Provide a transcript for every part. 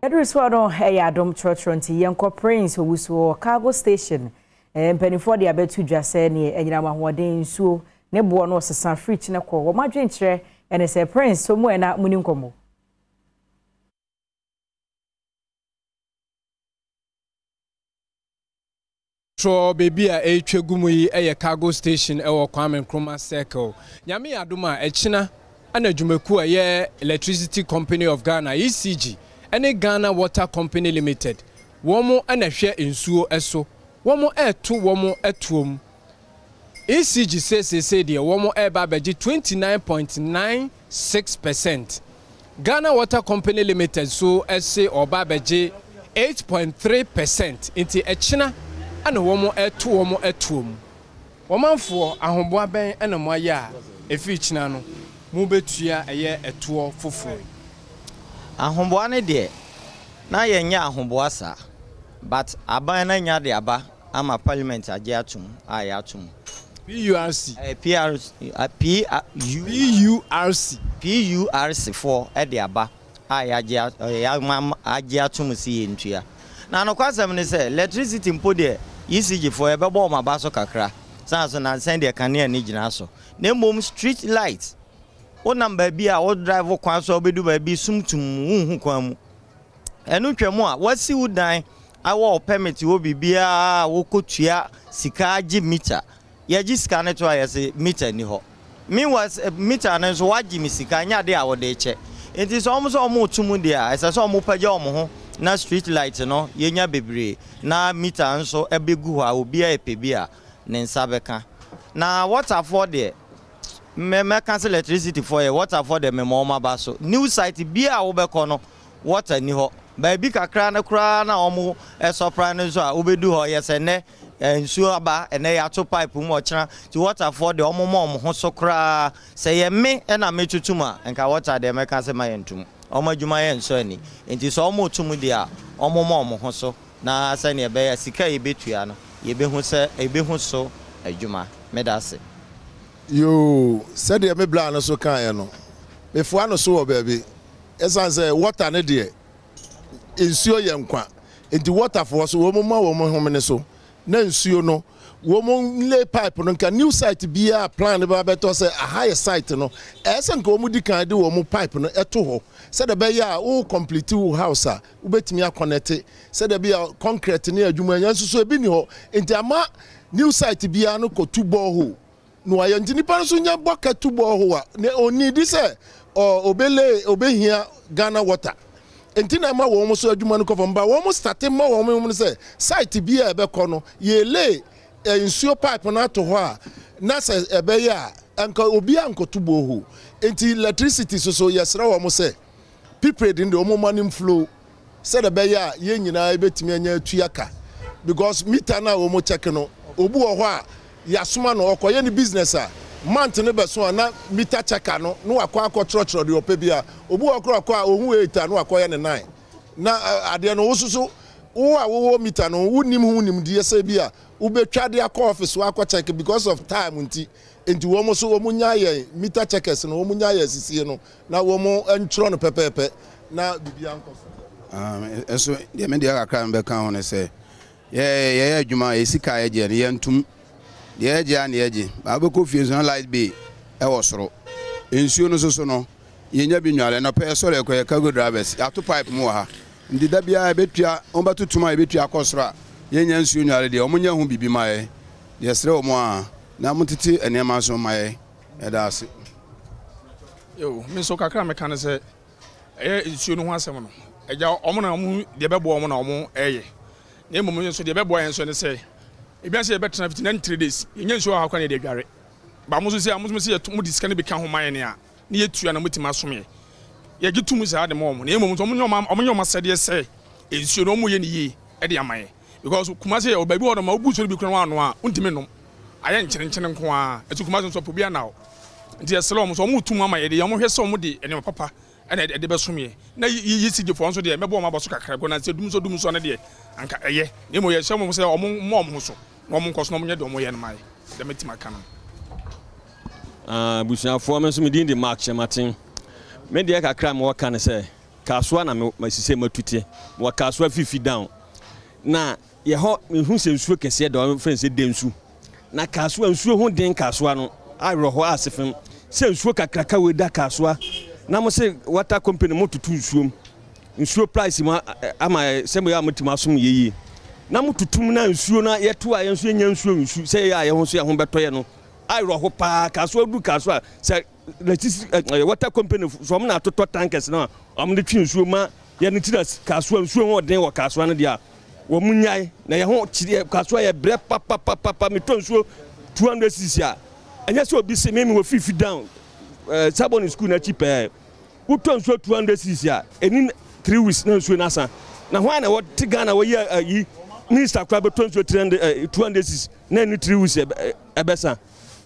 Yɛduru soɔ no ɛyɛ adom trɔtrɔ nti yɛnkɔ Prince Owusu wɔ Cargo Station. Mpanimfoɔ de abɛto dwa sɛ neɛ anyinam ahoɔden nsuo ne boɔ no ɔsesa firi kyene kɔ. Wɔn adwenkyerɛ ɛne sɛ Prince so mu ɛna muni nkɔmmɔ. Trɔ baabi a ɛretwa gu mu yi yɛ cargo station wɔ Kwame Nkrumah Circle. Nyame yɛ adom a ɛkyena na dwumakuo a ɛyɛ Electricity Company of Ghana, ECG, ne Ghana Water Company Limited, wɔn na ɛhwɛ nsuo so, wɔn reto wɔn toɔ mu. ECG se seesei deɛ wɔn reba abɛgye 29.96 percent. Ghana Water Company Limited nso se ɔreba abɛgye 8.3 percent, nti ɛkyena na wɔn reto wɔn toɔ mu. Ɔmanfoɔ, ahoboa bɛn na moayɛ a ɛfiri kyena no mobɛtua ɛyɛ ɛtoɔ foforɔ yi? Ahoboa no deɛ, na yɛnyɛ ahoboa saa, but aban no anya de aba ama parliament agye atom a yɛato mu. PURC. Ɛyɛ PR, P, U. PURC. PURC foɔ de aba a yɛagye, yɛama agye atom sɛ yɛntua. Na nokwasɛm ne sɛ, electricity mpo deɛ, ECG foɔ yɛbɛbɔ wɔn aba so kakra, sane so nansa yi deɛ kanea nni gyina so. Na mmom street light, wonam baabi a wo drive kwan so a wobɛdu baabi sum tumm, wonhu kwan mu. Ɛno twam a, woasi wo dan, awɔ wo permit wɔ biribiara a wokɔtua sika agye meter. Yɛgye sika no to a yɛse meter nni hɔ. Meanwhile meter no nso woagye me sika, ɛnyɛ adeɛ a wode rekyɛ. Nti sɛ wɔn sɛ wɔreto mu deɛ a, ɛsɛ sɛ wɔpagya wɔn ho na street light no yɛnya bebree na meter nso bɛgu hɔ a obiara repɛ bi a ne nsa bɛka. Na waterfoɔ deɛ, me mɛka sɛ electricity foɔ yɛ, waterfoɔ deɛ mema wɔn aba so. New site biara a wobɛkɔ no, water nni hɔ. Baabi kakra no koraa na wɔn supply no nso a wobɛdu hɔ yɛ sɛ nnɛ nsuo aba, ɛnnɛ yɛato pipe mu ɔkyena. Nti water foɔ deɛ wɔn ma wɔn ho so koraa. Sɛ yɛ me na metoto mu a, nka water deɛ mɛka sɛ ma yɛnto mu. Wɔn adwuma yɛ nsɔ ani. Nti sɛ wɔn reto mu deɛ a, wɔn ma wɔn ho so na sɛdeɛ ɛbɛyɛ a sika a yɛbɛtua no yɛbɛhu sɛ yɛbɛhu so adwuma. Meda ase. Yoo, sɛdeɛ me bra no so kaeɛ no, mefoa no so wɔ baabi. Ɛsiane sɛ water no deɛ nsuo yɛ nkwa nti water foɔ so wɔn ma wɔn homene so na nsuo no wɔn lay pipe no nka new site biara plan no bɛba bɛtɔ sɛ aha yɛ site no ɛyɛ sɛ nka wɔn di kan de wɔn pipe no ɛto hɔ sɛdeɛ ɛbɛyɛ a wo complete wo house a wobɛtumi akɔnɛte sɛdeɛ bi a concrete ne adwuma nya nso so ebi ni hɔ nti ama new site biara no kɔtu borehole na wayɛ nti nipa no nso nya bɔ ka tu borehole a ne ɔnidi sɛ ɔbɛle ɔbɛhia Ghana water nti na ɛma wɔn so adwuma no kɔ fam ba wɔn starte ma wɔn ho no sɛ site bi a ɛbɛkɔ no yɛle nsuo pipe no ato hɔ a na sɛ ɛbɛyɛ a nka obi ankɔto borehole nti electricity soso yɛsrɛ wɔn sɛ prepaid no deɛ wɔn ma no mflow sɛdeɛ ɛbɛyɛ a yɛn nyinaa yɛbɛtumi anya atua ka because meter no a wɔn check no obi wɔ hɔ a yɛasoma no ɔkɔyɛ ne business a month no bɛso a na meter checker no na wakɔ akɔtwerɛtwerɛ deɛ ɔpɛ bi a obi wɔ korɔ kɔ a ohun 8 a na wakɔyɛ ne 9 na adeɛ no wososo wo a wowɔ meter no wonim ho nimdeɛ sɛ bi a wobɛtwa de akɔ office wakɔ check because of time nti nti wɔn nso wɔn nya yɛn meter checkers no wɔn nya yɛn sisie no na wɔn ntwerɛ no pɛpɛɛpɛ na biribiara nkɔ so. Ɛso deɛ me deɛ kakra mebɛka ho ne sɛ yɛyɛ adwuma yɛ sika a yɛgyeɛ no yɛntom deɛ yɛgye a na yɛgye baa wobɛkɔ fie nso na light bill ɛwɔ soro nsuo no soso no yɛnya bi nwale nɔpɛ yɛsɔre ɛkɔ yɛ cargo drivers yɛato pipe mu wɔ ha nti da biara yɛbɛtua wɔbɛtotom a yɛbɛtua akɔ soro a yɛnya nsuo nwale deɛ wɔnyɛ ho biribi ma yɛ yɛsrɛ wɔn a na motete nneɛma so ma yɛ yɛda ase. Yo, me nso kakra meka ne sɛ ɛyɛ nsuo no ho asɛm no agya wɔn na wɔn deɛ bɛboa wɔn na wɔn ɛyɛ na mmom nso deɛ bɛboa yɛn nso ne sɛ ebi ase yɛbɛtena 59 days yɛnyɛ nsuo wɔ ha koraa na yɛde adware ba mo nso sɛ mo nso sɛ yɛto mo de sika no bi ka ho ma yɛn a ne yɛtua na motumi asom yɛ yɛgye tum saa de ma wɔn na mmom nso wɔn nyɛ wɔn nyɛ wɔn asɛdeɛ sɛ nsuo no wɔn yɛ ne yie ɛde ama yɛn because Kumasi yɛ baabi wɔ hɔ ma wobu nsuo no bi koraa wɔn ano a wontumi nom ayɛ nkyerenkyere nko ara ɛti Kumasi nso pɛ obi anaw nti yɛsrɛ wɔn sɛ wɔn tum ama yɛ de wɔn hwɛ sɛ wɔn de nneɛma papa ɛna ɛde bɛsom yɛ na yi ECG foɔ nso deɛ mɛbɔ wɔn abɔ so kakra kɔ na sɛ dum so dum so no deɛ anka ɛyɛ na mmom yɛhyɛ wɔn sɛ wɔn mmɔ wɔn ho so na wɔn nkɔ so na wɔn nyɛ deɛ wɔn yɛ no ma yɛ dɛm ɛtumi aka no. Abusuafoɔ, me nso me din de Mark Kyerematen. Me deɛ kakra a mewɔ ka ne sɛ. Kasoa na me sisɛ matu teɛ. Mewɔ Kasoa fifi down. Na yɛ hɔ mehu sɛ nsuo kɛseɛ da hɔ frɛ no sɛ Densu. Na Kasoa nsuo ho den Kasoa no awerɛhɔ asefem sɛ nsuo kakraka wei da Kasoa na mo se water company mo toto nsuom nsuo price mu ama sɛ mo yɛ a mo tumi asom yɛ yie na mo tutum na nsuo na yɛto a yɛn nso yɛnya nsuo nsu sɛ yɛ a yɛn ho so yɛn ho bɛtɔ yɛ no awerɛho paa Kasoa duru Kasoa sɛ electricity eh, water company so wɔn na atotɔ tankers no a wɔn de twe nsuo ma yɛn no ti na Kasoa nsuo ho ɔden wɔ Kasoa no deɛ a wɔn nyae na yɛn ho kyerɛ Kasoa yɛ brɛ papapapa metɔ nsuo 200 cc a ɛnyɛ sɛ obi se me me wɔ fifi down ɛɛ eh, sabɔne school n'akyi pɛɛ wotɔ nsuo 200 cc a ɛni 3 weeks na nsuo no asa na hwan na wɔte Ghana wɔyɛ ayi minister koraa bɛtɔ nsuo 300 200 cc na ɛni 3 weeks ɛbɛsa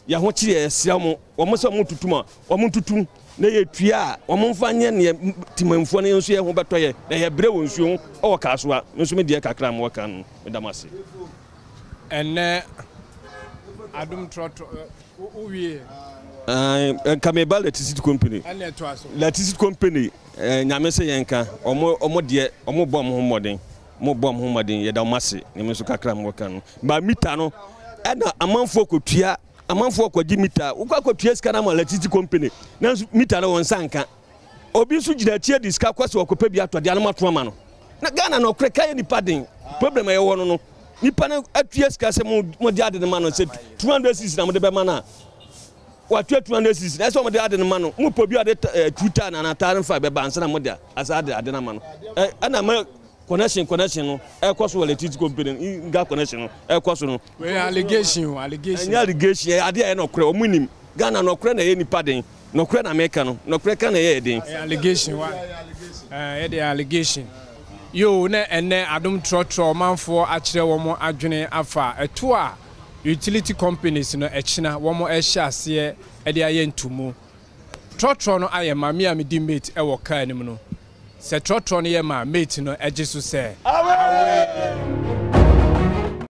yɛn ho kyerɛ yɛsrɛ wɔn wɔn sɛ wɔn tutum a wɔn ntutum na yɛtua a wɔn mfa nyɛ neɛ timanfoɔ no nso yɛn ho bɛtɔ yɛ na yɛbrɛ wɔ nsuo ho wɔ Kasoa me nso me deɛ kakra a mewɔ ka no meda mo ase. Ɛnɛ adom trɔtrɔ wo wie. Nka meba electricity company. Ɛnna ɛtoa so. Electricity company eh, nyame sɛ yɛn ka ɔmo ɔmo deɛ ɔmo bɔ ɔmo ho mmɔden ɔmo bɔ ɔmo ho mmɔden yɛda ɔmo ase ne me nso kakra mo ka no ba mita no ɛna amanfoɔ kɔtua amanfoɔ kɔgye mita wokɔ akɔtua sika no ama electricity company nanso mita no wɔn nsa nka obi nso gyina akyi de sika kɔ sɛ ɔkɔpɛ bi atɔ de anam ato ama no na Ghana na ɔkorɛ ka yɛ nipa den problem a yɛwɔ no no nipa no atua sika sɛ mo de ade no ma no sɛ 200 cedis na mo de bɛma no a watua 200 cedis na ɛsɛ wɔn de ade no ma no mo pɔ bi ade eh, two tan anaa tan five bɛba ansa na mo de asa ade ade no ama no ɛna ma connection connection no ɛkɔ so wɔ electricity company no nga connection no ɛkɔ so no. Wei allegation o allegation. Ɛnyɛ allegation ɛyɛ adeɛ a ɛyɛ nɔkorɛ wɔn nim Ghana nɔkorɛ na ɛyɛ nipa den nɔkorɛ na meka no nɔkorɛ ka na ɛyɛ den. Ɛyɛ allegation wa ɛyɛ de allegation yoo na ɛnɛ adom trɔtrɔ ɔmanfoɔ akyerɛ wɔn adwene afa ɛto a utility companies no ɛkyena wɔn ɛhyɛ aseɛ ɛde ayɛ ntumu Trɔtrɔ no ayɛ ma me a medi mate wɔ car no mu no. Sɛ trɔtrɔ no yɛ ma a, mate no gye so sɛ, Away!